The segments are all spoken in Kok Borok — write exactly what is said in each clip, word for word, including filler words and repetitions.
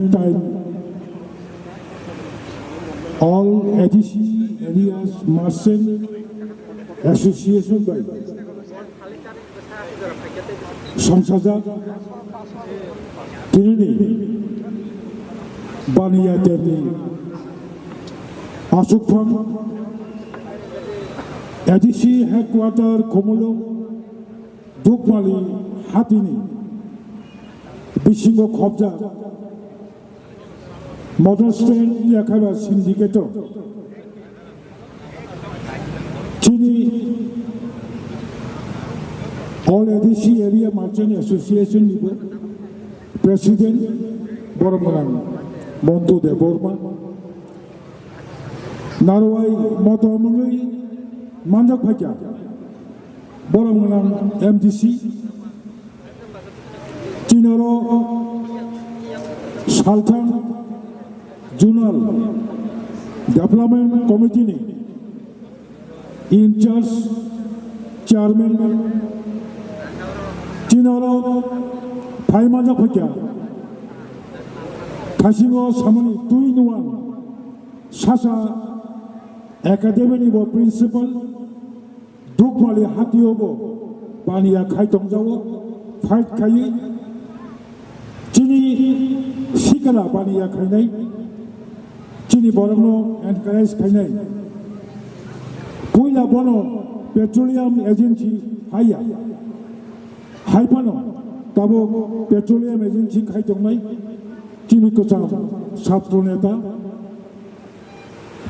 Time, all A D C Areas Merchant Association bai songchajak tinini Baniya Terni aswkphang A D C headquarter Khumulwng Dukmali hatini bisingo khobjak motor stand yakhaiba syndicate o chini All A D C Area Merchant Association ni bo President borok gwnang Montu Debbarma, Narwai motor mwnwi manjak phaikha borok gwnang M D C, Chinoro Salthang Zonal Development Committee ni in charge chairman, Chinoro phaimajak phaikha, Thasingo samani twi nuan sasa academy ni bo principal, Dukmali hatio bo baniya khai tongjago, fight khaiwi chini sikala baniya khainai, chini borokno encourage khainai. Puila bono petroleum agency haiya, haiphano tabuk petroleum agency khai tongnai chini kwcham satro neta.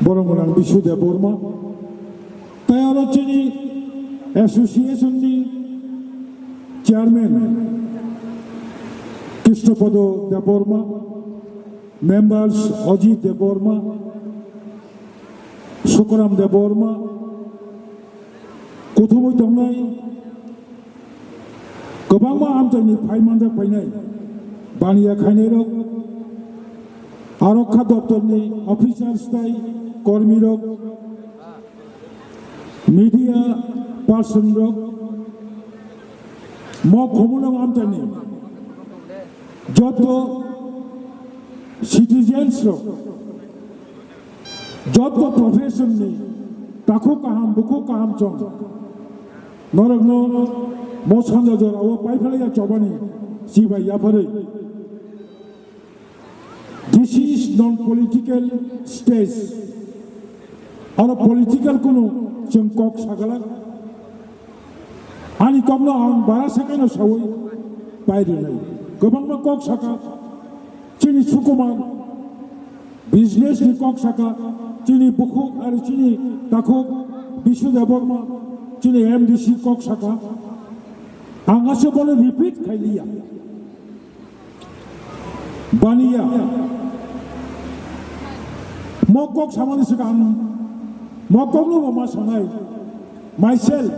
Borok gwnang Bishu Debbarma, tei aro chini association ni chairman Krishnapada Debbarma, members Ajit Debbarma, Sukaram Debbarma, kuthumwi tongnai kwbangma amchaini phai manjak phainai baniya khainairok, aro kha doptorni officers tei kormirok, media person rok, mo Khumulwng amchaini joto citizens rok, joto profession ni takhuk kaham, bukhuk kaham chong norokno mo sanja jorao paiphalaiya chobani chibai yapharwi. This is non-political stage. Aro political kunu chwng kok sagalak. Ani kokno ang bara sekono sawi pai rinai. Kwbangma kok saka, chini Sukumar business ni kok saka, chini bukhuk aro chini takhuk Bishu Debbarma, chini M D C kok saka. Ang ase bono repeat khailiya. Baniya. Mo kok samani swkang, mo kokno bo ma sanai. Myself,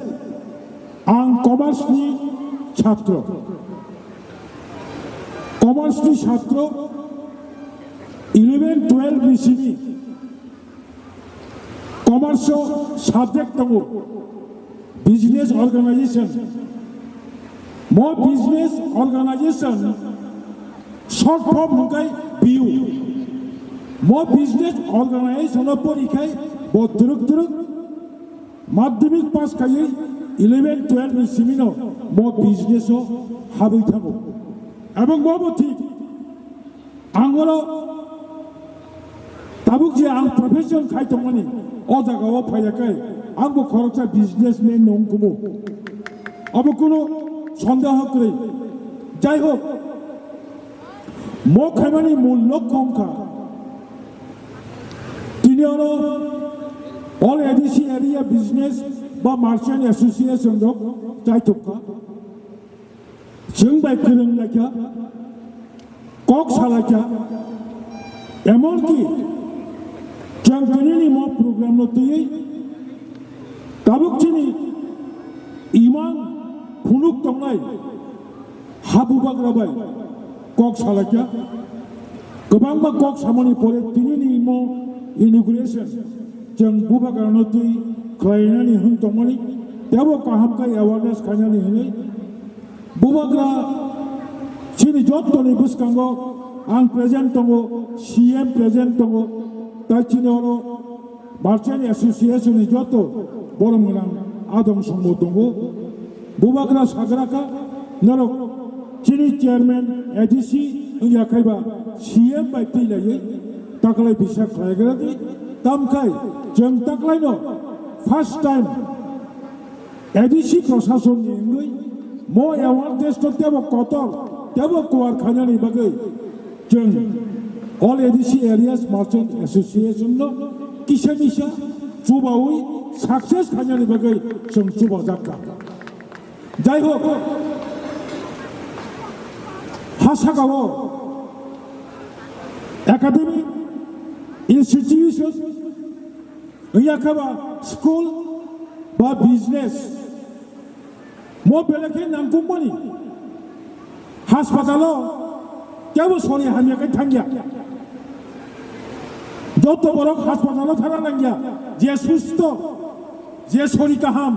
ang commerce ni chhatro. Commerce ni chhatro, eleven twelve ni simi commerce o subject tongo, business organization. Mo business organization short form hwnkhe B U. Mo business organization o porikhai bo twrwk twrwk madhyamik pass khaiwi eleven twelve ni simino mo business o habwi thango. Ebong bo bo thik. Ang oro tabuk je ang profession khai tongmani, o jaga o phaiya khe ang bo khoroksa businessman no wngkumu. Abo kunu sondeho kwrwi. Jai hok, mo khaimani mul lokho wngkha tini oro All A D C Area Business ba Merchant Association rok chaithok kha. Chwng bai kwrwng laikha, kok salaikha, emonki chwng tinini mo program no twiwi tabuk chini imang phunuk tongnai ha bubagra bai kok salaikha. Kwbangma kok samani pore tinini mo inauguration chwng bubagra no twi khlainani hwn tongmani, tebo kaham khe awareness khainani hwnwi bubagra chini jottoni bwskango Ang present tongo, C M present tongo, tai chini oro Merchant Association ni joto borok gwnang adong songbo tongo. Bubagra sagra kha norok chini chairman A D C wngya khaiba C M bai twi laiwi taklai bisa khlaigra di. Tamkhai chwng taklaino first time A D C prosasonni wngwi mo awareness no tebo kotor, tebo kuar khainani bagwi chwng All A D C Areas Merchant Association no kisa misa chubawi success khainani bagwi chwng chubajak kha. Jai hok, ha saka o academic institution wngya khe ba school ba business, mo belai khe nangkukmani. Haspatalo kebo sori hamya khe thangya. Joto borok haspatalo thana nangya. Je susto, je sori kaham,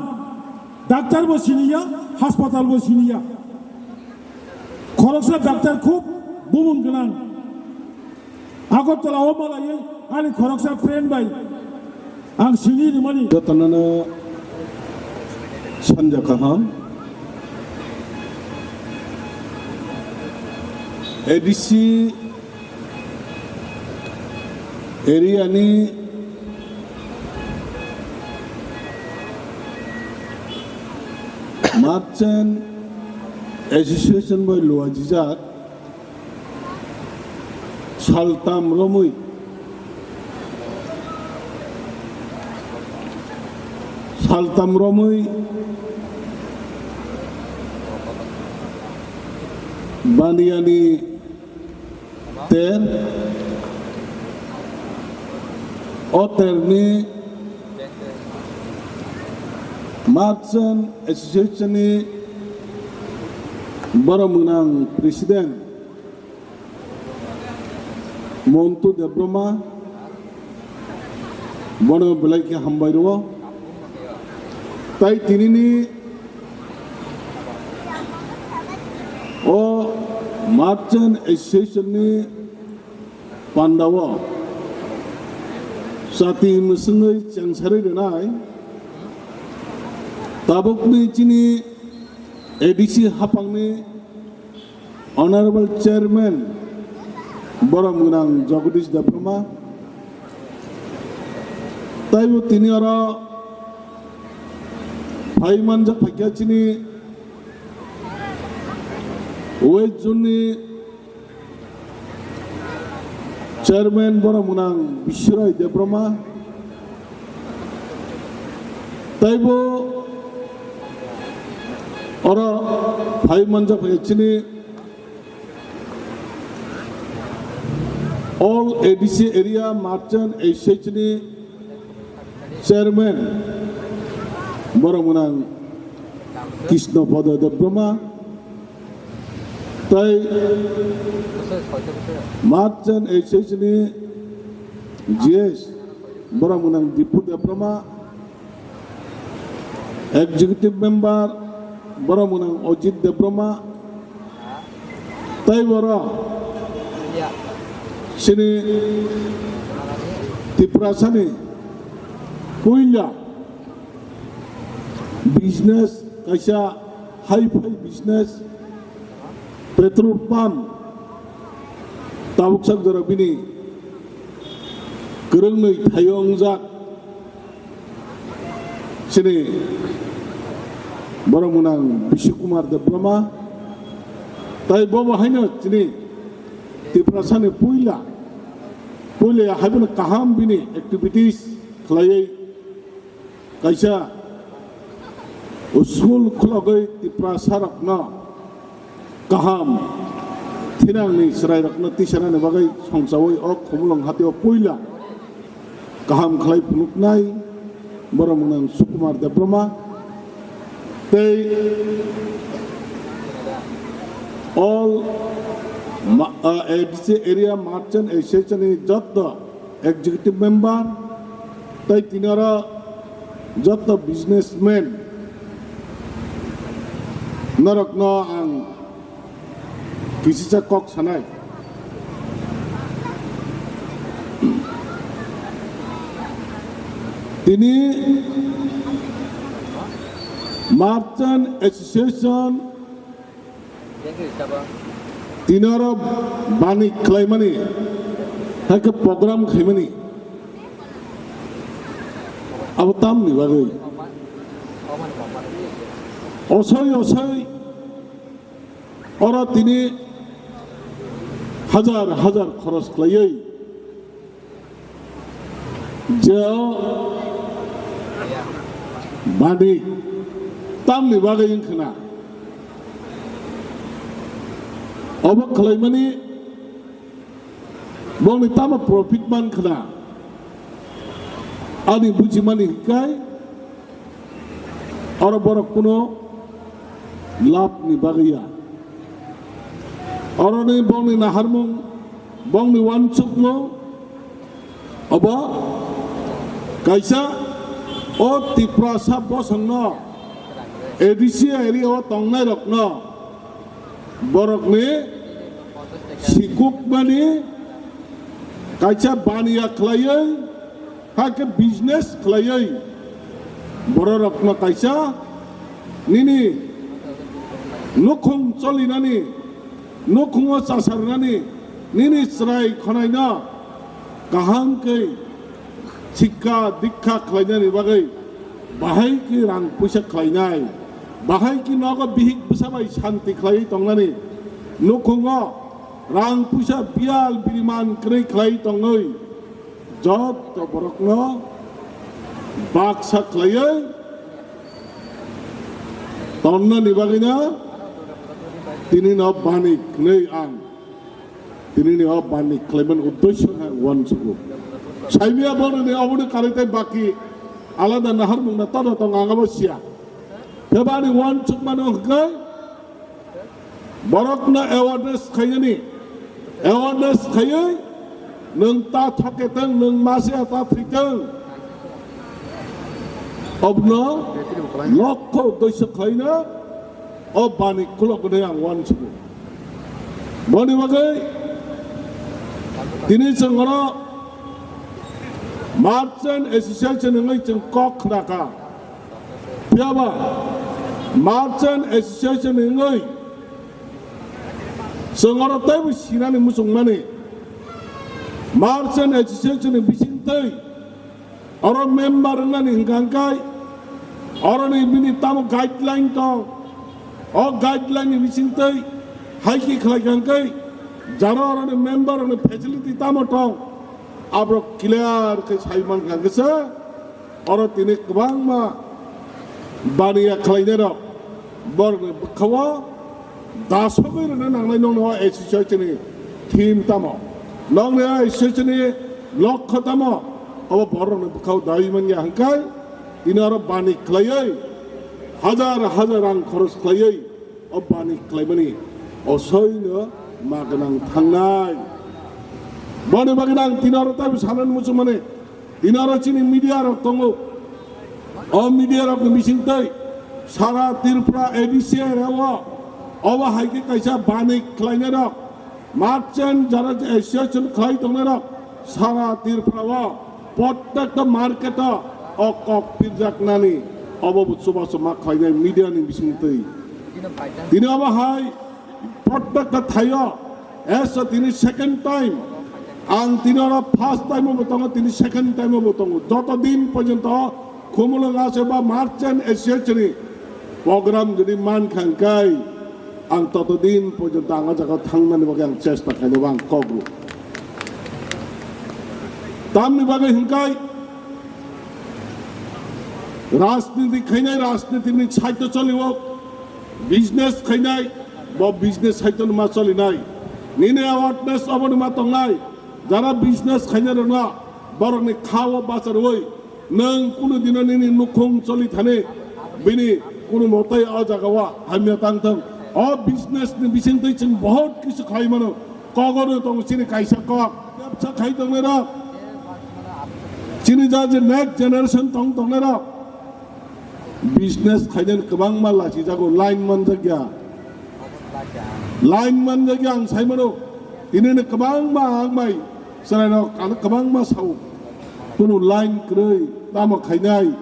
doctor bo siniya, haspatal bo siniya. Khoroksa doctor khub bumung gwnang. Agartala o malaiwi ani khoroksa friend bai ang sini rimani. Jotono sanja kaham. A D C area ni Merchant Association bai luajijak. Saltam romwi, saltam romwi baniyani ter, o terni Merchant Association ni borok mwnang president Montu Debbarma, bono belai khe hambai rwo. Tai tinini o Merchant Association ni pandao chati mwswngwi chengsari rwnai tabukni chini A D C haphangni Honorable Chairman borok gwnang Jagadish Debbarma, taibo tini oro phai manjak phaikha chini West Zone ni Chairman borok gwnang Biswrai Debbarma, taibo oro phai manjak phaikha chini All A D C Area Merchant Association ni Chairman borok gwnang Krishna Pada Debbarma, tai Merchant Association ni G S borok gwnang Dipu Debbarma, Executive Member borok gwnang Ajit Debbarma, tai borok chini Tiprasani puila business, kaisa hi-fi business, petrol pump tabuksak jora bini kwrwngnwi thaio wngjak. Chini borok gwnang Bishu Kumar Debbarma, tai bobo haino chini Tiprasani puila, puila haibono kaham bini activities khlaiwi kaisa school khulogwi Tiprasarokno kaham thinangni chwrairokno tisanani bagwi songchaui o Khumulwng hatio puila kaham khlai phunuknai borok mwnang Sukumar Debbarma tei all ma-, ah, A D C Area Merchant Association ni jotto executive member tei tini oro jotto businessman norokno ang kisisa kok sanai. Tini Merchant Association tini oro bani khlaimani, hai khe program khaimani, abo tamni bagwi? Osoi osoi oro tini hajar hajar khoros khlaiwi je o bani tamni bagwi wngkhna, obo khlaimani bongni tamo profit mankhna, ani bujimani hinkhe oro borok kuno labh ni bagwi ya. Oroni bongni naharmung, bongni uansukmung obo kaisa o Tiprasa bosongno A D C area o tongnai rokno borokni sikukmani kaisa baniya khlaiwi, hakhe business khlaiwi bororokno kaisa nini nukhung cholinani, nukhungo chasarnani, nini chwrai khonaino kaham khe sikha dikha khlainani bagwi bahai khe rang puisa khlainai, bahai khe nogo bihik bwsa bai santi khlaiwi tongnani, nukhungo rang puisa biyal biriman kwrwi khlaiwi tongwi, joto borokno baksa khlaiwi tonnani bagwino tinino bani kwnwi ang tinini o bani khlaimani uddesyo khe ang uansukgo. Saimia boroni oboni karwi tei baki alada naharmungna tono tong ang abo siya. Theba ani uansukmano hwnkhe borokno awareness khainani, awareness khaiwi nwng ta thoketwng, nwng masiya ta thwitwng, obno lokho uddesyo khlaina o bani khuloknwi ang uansukgo. Boni bagwi tini chwng oro Merchant Association wngwi chwng kok khnakha. Phiyaba Merchant Association wngwi chwng oro teibo sinani muchungmani Merchant Association ni bisingtwi oro member wngnani hwnkha hwnkhe oroni bini tamo guideline tong, o guideline ni bisingtwi hai khe khlaikha hwnkhe jara oroni member rokni facility tamo tong, aborok clear khe sai mankha hwnkhe se oro tini kwbangma baniya khlainairok borokni bwkhao dasogwi rwna nangnai nokni o association ni theme tamo, nokni o association ni lokho tamo, obo borokni bwkhao daui manya hwnkhe tini oro bani khlaiwi hajar hajar rang khoros khlaiwi o bani khlaimani osoino ma gwnang thangnai. Boni bagwi ang tini oro taibo sanani muchungmani, tini oro chini media rok tongo, o media rokni bisingtwi sara Tripura A D C area o obo hai khe kaisa bani khlainai rok, merchant jara association khlai tongnai rok sara Tripura o prottekta market o o kok pirjaknani obo bo chubachu ma khlainai media ni bisingtwi. Tini obo hai prottekta thaio, eso tini second time, ang tini oro first time bo tongo, tini second time bo tongo, joto din porjonto Khumulwng Aswk ba Merchant Association ni program jodi mankha hwnkhe, ang toto din porjonto ang o jaga thangnani bagwi ang chesta khainai bo ang kok rw. Tamni bagwi hwnkhe rajniti khainai, rajniti ni side o cholio, business khainai bo business side o ma cholinai, nini awareness obo ni ma tongnai, jara business khainai rokno borokni kha o bacharwi nwng kunu dino nini nukhung choli thani bini kunu motai o jaga o hamya tang thung. O business ni bisingtwi chwng bahut kisu khlai mano. Kogono tongo chini kaisa kok. Bebsa khai tongnai rok. Chini ja je next generation tong tongnai rok. Business khainani kwbangma lachijago, line manjakya. Line manjakya ang saimano. Tinini kwbangma ang bai chwrairok ano kwbangma sao. Kunu line kwrwi tamo khainai,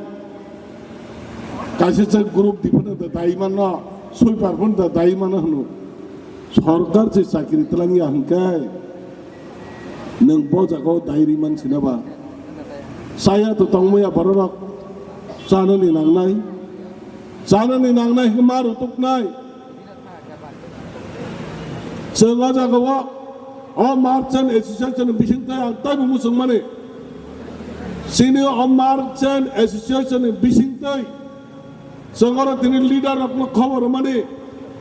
kaisa se group di phano da dai manno, sweeper phano da dai mano hwno. Sorkar se chakri twlangya hwnkhe nwng bo jagao dai rwi man sina ba? Chaya to tongmaya bororok chanani nangnai, chanani nangnai hwnkhe ma rwtuknai. Chwng o jagao o Merchant Association ni bisingtwi ang taibo muchungmani. Chini o Merchant Association ni bisingtwi chwng oro tini leader rokno khobor rwmani,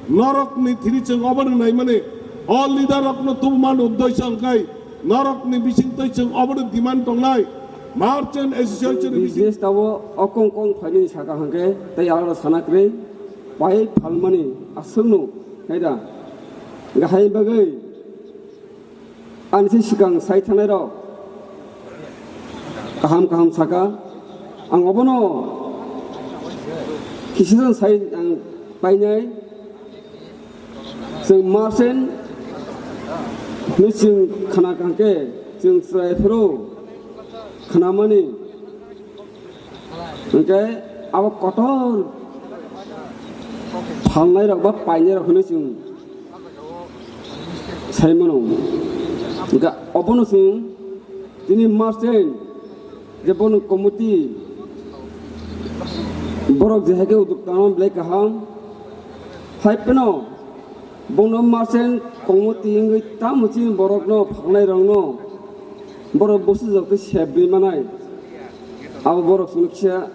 norokni thini chwng obono naimani. O leader rokno tubumani uddesho hwnkhe norokni bisingtwi chwng obono demand tongnai. Merchant Association ni bising- Business tabo o kong kong phaini saka hwnkhe tei alada sana kwrwi. Pai phalmani aswkno, hai da? Gahai bagwi ani se swkang sai thangnai rok kaham kaham saka, ang obono kisa sai ang painai. Chwng Merchant ni chwng khna kaham khe chwng chwrai phuru khnamani. Hwnkhe abo kotor phalnai rok ba painai rok hinwi chwng sai mano. Hwnkhe obono chwng tini Merchant je bono committee borok je hai khe uddok tangma belai kaham. Hai phano bono Merchant committee wngwi tamo chini borokno phalnai rokno borok bwsajak tei sep rwi manai. Abo borok chwngno kisa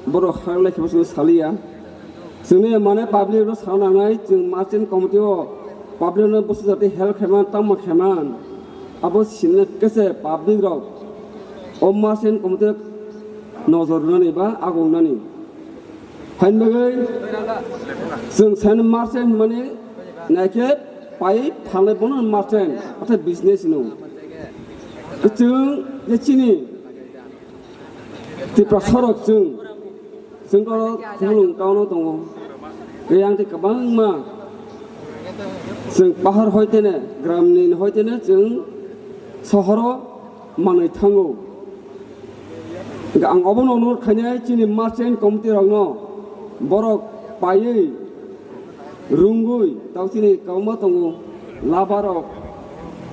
borok haklai khe bwsajak saliya. Chwngno mane public rok sana nangnai, chwng Merchant committee o public no bwsajak tei help khe man, tamo khe man. Abo sinna khe se public rok o Merchant committee nojor rwnani ba agung nani. Hain bagwi chwng saino Merchant hwnmani naikhe pai phalnai bono Merchant, ortho business hino. Chwng je chini Tiprasa rok chwng, chwng oro Khumulwng town o tongo. Tei ang tei kwbangma chwng pahar hoitene, gramni hoitene chwng sohoro manwi thango. Hwnkhe ang obono onurot khainai chini Merchant committee rokno, borok paiwi rwngwi tao chini kwbangma tongo, labarok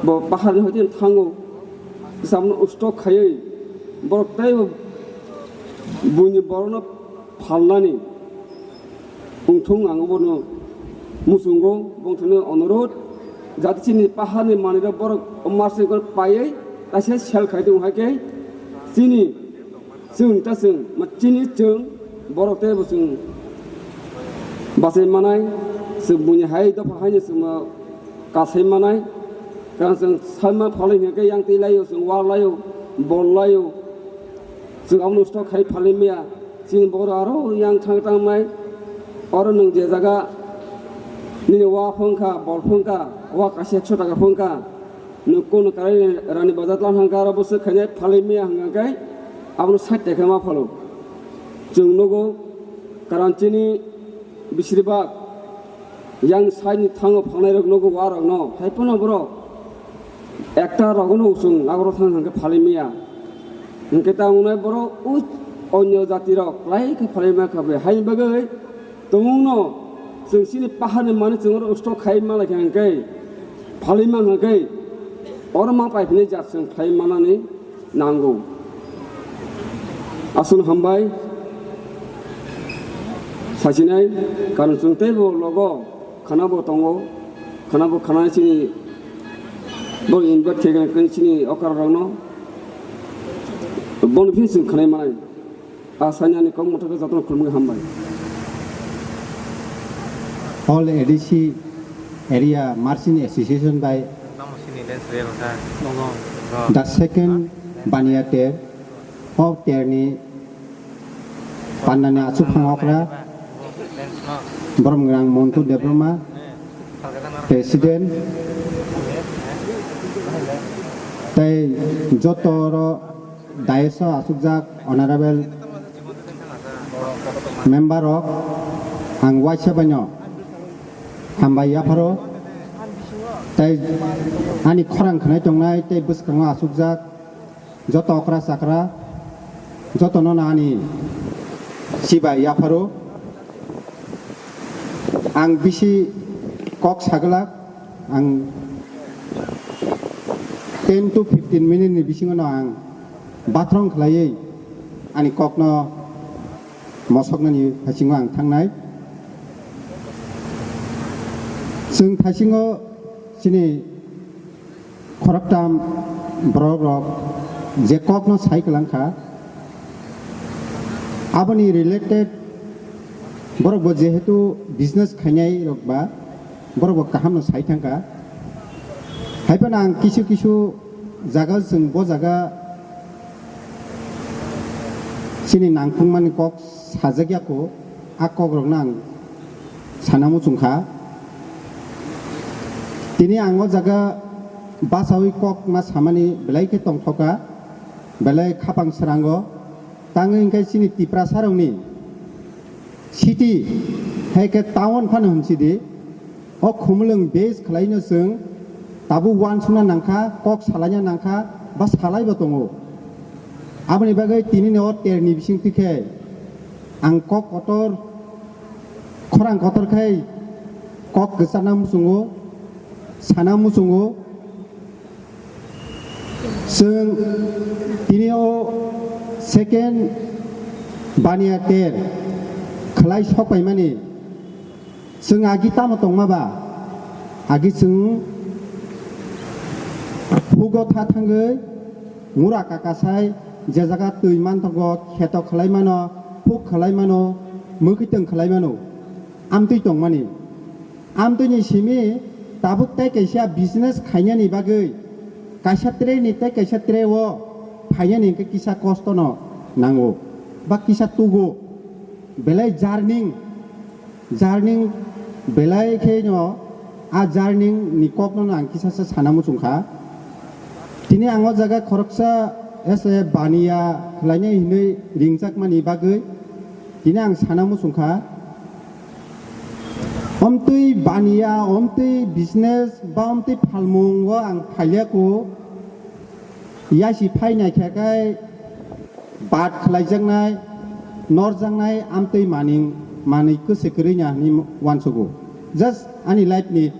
bo paharni hoiteni thango, samno stock khaiwi borok teibo buini borokno phalnani. Wngthung ang obono muchungo, bongthorno onorot, jati chini paharni manwirok borok o Merchant khe paiwi kaisa sel khai tongo, hai khe chini chwng ta chwng, ma chini chwng borok teibo chwng bachai manai, chwng buini hai dopha haino chwngno kasai manai. Karon chwng salma phalwi hwnkhe yang twi laio, chwng war laio, bol laio. Chwng abono stock khai phalwi maya. Chini borok aro yang thang tang mai. Oro nwng je jaga nini wa phwng kha, bol phwng kha, wa kaisa ekso taka phwng kha. Nwng kunu karai rani bazar tlang thang kha, aro bwswk khainai phalwi maya hwnkha khe abono sait taka ma phalo. Chwng nugo, karon chini bisiribak yang side ni thango phalnai rok nugo wa rok no, hai phano borok ekta rok no chwng nagoro thang hwnkhe phalwi maya. Hwnkhe ta wngnai borok o onyo jati rok lai khe phalwi ma kha bai. Hai bagwi tongmung no chwng chini pahar ni manwi chwng oro stock khai ma lai kha hwnkhe phalwi ma hwnkhe oro ma pai phini jak chwng khlai manani nango. Aswk hambai sachinai, karon chwng teibo logo khana bo tongo, khana bo khana chini bo invite khe gana chini okra rokno bono phini chwng khanai manai. A sani ani kok motha khe jotono khulumwi hambai. All A D C area Merchant Association by the second Baniya Ter o Terni Pandani Achuk Phang Okra, Boromgrang Montu Debbarma, President, tei joto oro dais o achukjak honorable member rok, ang waisa baino hambai yapharo, tei ani khorang khnai tongnai tei bwskango achukjak joto okra chakra Jotono ani chibai yapharo. Ang bisi kok saglak, ang ten to fifteen minute ni bisingo no ang bathroom khlaiwi ani kokno mosoknani bisingo ang thangnai. Chwng thaisingo chini khoroktham borok rok je kokno sai kwlang kha, aboni related borok bo jehetu business khainai rok ba borok bo kaham no sai thang kha. Hai phano ang kisu kisu jaga chwng bo jaga chini nangkukmani kok sajak ya kho, a kok rok no ang sana muchung kha. Tini ang o jaga basawi kok ma samani belai khe tongthok kha, belai khapang srango. Tangwi hwnkhe chini Tiprasa rokni city hai khe town phano hwnsi di, o Khumulwng base khlaino chwng tabuk uansukna nangkha, kok salaina nangkha, ba salaibo tongo. Aboni bagwi tinini o terni bisingtwi khe ang kok kotor, khorang kotor khai kok kwchana muchungo, sana muchungo. Chwng tini o second baniya ter khlai sokpaimani. Chwng agi tamo tongma ba? Agi chwng hugo tha thangwi mura kakasai je jaga twi manthogo kheto khlai mano, huk khlai mano, mwkhwtwng khlai mano, amtwi tongmani. Amtwini simi tabuk tei kaisa business khainani bagwi kaisa tray ni tei kaisa tray o phainani hwnkhe kisa kosto no nango ba kisa tugo, belai jarning. Jarning belai khe no, a jarning ni kok no ang kisa sa sana muchung kha. Tini ang o jaga khoroksa ese baniya khlainai hinwi ringjakmani bagwi tini ang sana muchung kha. Omtwi baniya, omtwi business ba omtwi phalmung o ang phailiya kho. Yasi phai naikha khe bat khlaijaknai, norjaknai amtwi maning, manwi kwse kwrwi na hwnwi uansugo. Just ani life ni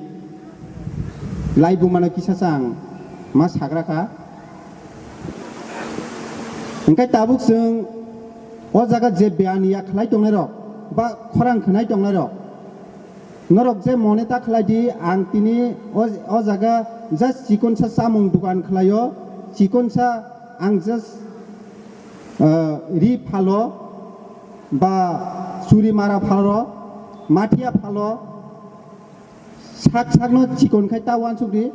life bumano kisa sa ang ma sagra kha. Hwnkhe tabuk chwng o jaga je baniya khlai tongnai rok ba khorang khwnai tongnai rok, norok je mone ta khlai di, ang tini o, o jaga just chikonsa chamung dukan khlaio, chikonsa ang just, uh, ri phalo ba suri mara phalo, mathia phalo, sak sakno chikon khai ta uansuk di.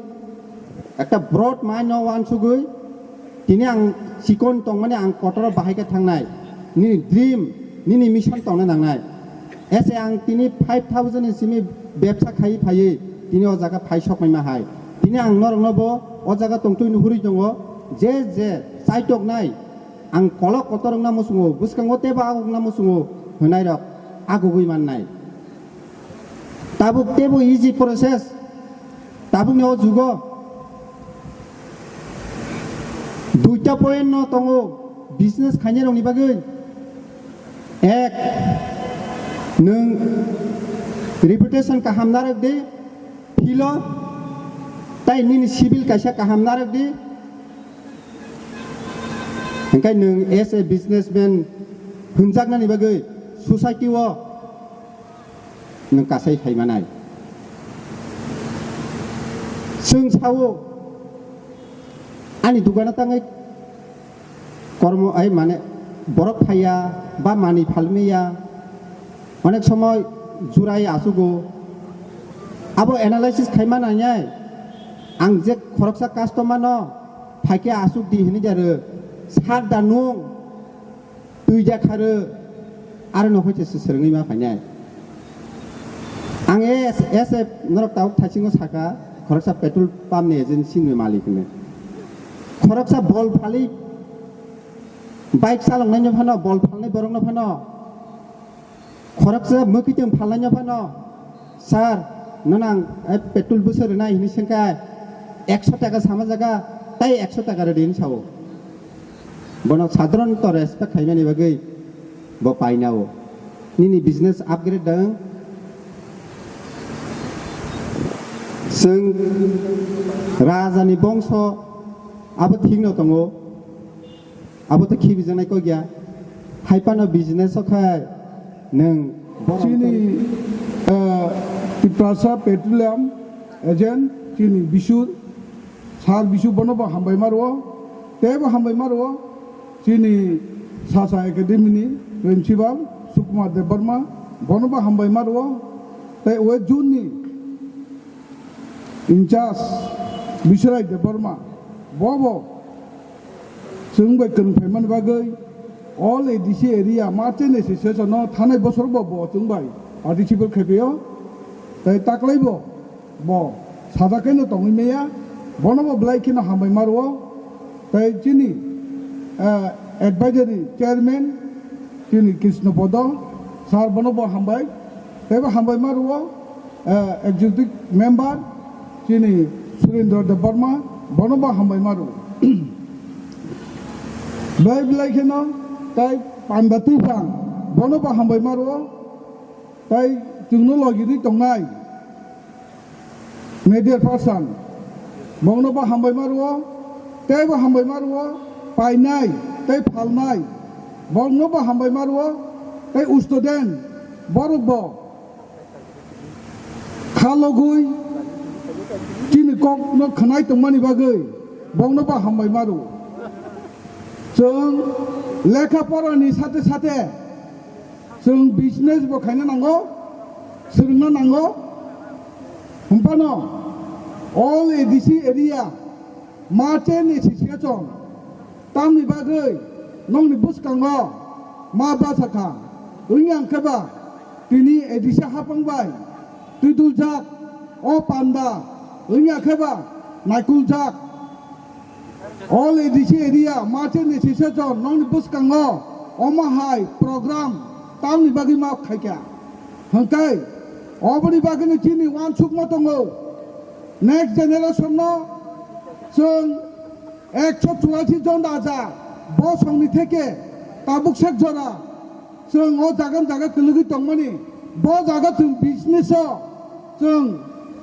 Ekta broad mind no uansugwi tini ang chikon tongmani ang kotoro bahai khe thangnai. Nini dream, nini mission tongna nangnai. Ese ang tini five thousand ni simi bebsa khai phaiwi tini o jaga phai sokmai ma hai. Tini ang norokno bo o jaga tongtwi nuhurwi tongo. Je je chaitoknai ang kolok kotor wngna muchungo, bwskango teibo agukna muchungo hwnai rok agugwi mannai. Tabuk teibo easy process. Tabukni o jugo duita point no tongo business khainai rokni bagwi. Ek, nwng reputation kaham narwk di, philo, tai nini civil kaisa kaham narwk di. Hwnkhe nwng as a businessman hwnjaknani bagwi society o nwng kasai phai manai. Chwng sao, ani dukano tangwi kormo, ai mane, borok phaiya ba manwi phalmaya, onek somoy jurai achugo. Abo analysis khaima nangnai, ang je khoroksa customer no phaikhe achuk di hinwi jaro, sar da nwng twi ja kharo, aro no hoite se swrwngwi ma phainai. Ang as, as a norok tabuk thaisingo saka, khoroksa petrol pump ni agency ni malik hwnwi. Khoroksa bol phali bike chaloknai no phano, bol phalnai borok no phano, khoroksa mwkhwtwng phalnai no phano, "Sir, nono ang, eh, petrol bwswk rwnai," hinwi swngkha, "Ekso taka sama jaga, tai ekso taka rwdi," hinwi sao. Bono sadharanto respect khaimani bagwi bo painao. Nini business upgrade dang. Chwng rajani bongso abo thikno tongo. Abo to khibijaknai kok ya. Hai phano business o khai nwng borok chini, ah, Tiprasa Petroleum Agent chini Bishu, Sir Bishu bono bo hambai ma rwo, tei bo hambai ma rwo chini Sasa Academy ni Principal Sukumar Debbarma bono bo hambai ma rwo, tei West Zone ni in-charge Biswrai Debbarma bo bo chwng bai kwrwng phaimani bagwi All A D C area Merchant Association no thanai bosor bo bo chwng bai participate khai phaio, tei taklai bo bo sajak khe no tongwi maya, bono bo belai kheno hambai ma rwo, tei chini, eh, advisory chairman chini Krishna Podo sir bono bo hambai, tei bo hambai ma rwo. Eh, executive member chini Surendra Debbarma bono bo hambai ma rwo. Belai belai kheno tai Panda Twiphang bono bo hambai ma rwo. Tai chwngno logi di tongnai media person bono bo hambai ma rwo, tei bo hambai ma rwo, painai tei phalnai bono bo hambai ma rwo, tei student borok bo khalogwi chini kokno khwnai tongmani bagwi bokno bo hambai ma rwo. Chwng lekha porani sate sate chwng business bo khaina nango, swrwngna nango. Hwnphano all A D C area Merchant Association tamni bagwi nokni bwskango ma bachakha wngya khe ba tini A D C hapang bai twiduljak o panda wngya khe ba naikuljak. All A D C area Merchant Association nokni bwskango omo hai program tamni bagwi ma khaikha. Hwnkhe oboni bagwino chini uansukma tongo. Next generation no chwng ekso churasi jon raja bosongni theke tabuk sek jora chwng o jaga jaga kwlwgwi tongmani, bo jaga chwng business o chwng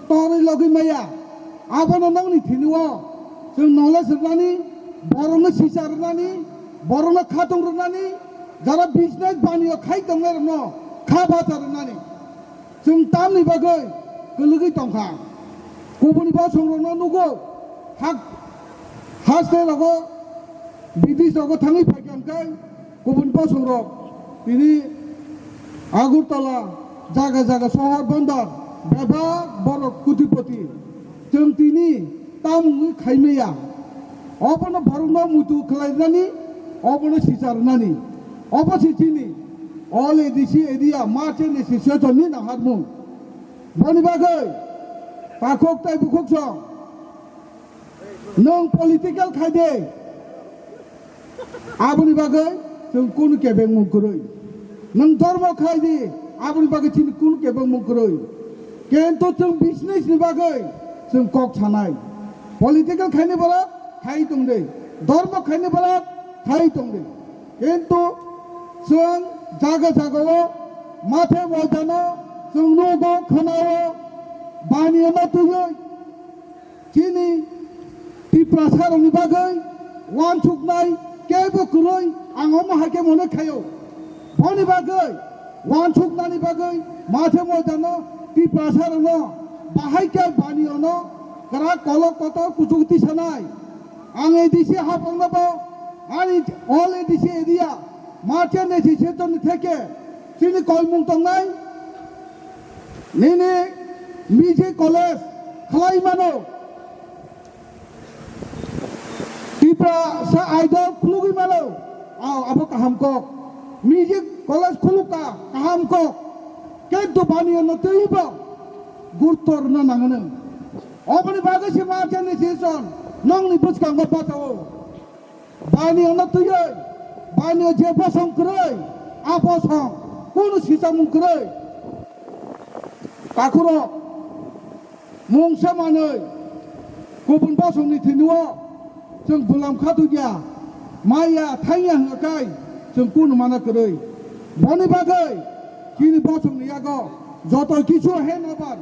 torwi logwi maya, abono nokni thini o chwng knowledge rwnani, borokno sisa rwnani, borokno khatung rwnani, jara business bani o khai tongnai rokno kha bacha rwnani. Chwng tamni bagwi kwlwgwi tongkha. Kubuni bosongrokno nugo, hak-, haste rogo, bidis rogo thangwi phaikha hwnkhe kubuni bosongrok tini Agartala, jaga jaga sohor bondor, bebak borok kutipoti. Chwng tini tamungwi khaimaya. Obono borokno muitu khlainani, obono sicharnani. Obo se chini All A D C area Merchant Association ni naharmung. Boni bagwi takhuk tai bukhuk song nwng political khai de. Aboni bagwi chwng kunu kebengmung kwrwi. Nwng dhormo khai di, aboni bagwi chini kunu kebengmung kwrwi. Kento chwng business ni bagwi chwng kok sanai. Political khaini borok khai tong de, dhormo khaini borok khai tong de. Kento chwng jaga jaga o mathe moidano chwng nugo khwnao baniya ma twiwi. Chini Tiprasa rokni bagwi wansuknai kebo kwrwi ang omo hai khe mone khaio. Boni bagwi wansuknani bagwi mathe moidano Tiprasa rokno bahai khe bani ono kwrak kolok kotor kuchuk tisanai. Ang A D C hapangno bo ani all A D C area Merchant Association ni theke chini koimung tongnai. Nini music college khlai mano. Tiprasa Idol khulugwi mano. Aw, abo kaham kok. Music college khulukha, kaham kok. Kintu baniya no twibo gurutto rwna nangnai. Oboni bagwi se Merchant Association nokni bwskango bachao. Baniya no twiwi, baniya je bosong kwrwi, a bosong kunu sichamung kwrwi. Takhurok mungsa manwi kubun bosongni thwinio chwng bulam kha tongya. Maya thangya hwnkha kai chwng kunu mana kwrwi. Boni bagwi chini bosongni yago joto kisu handover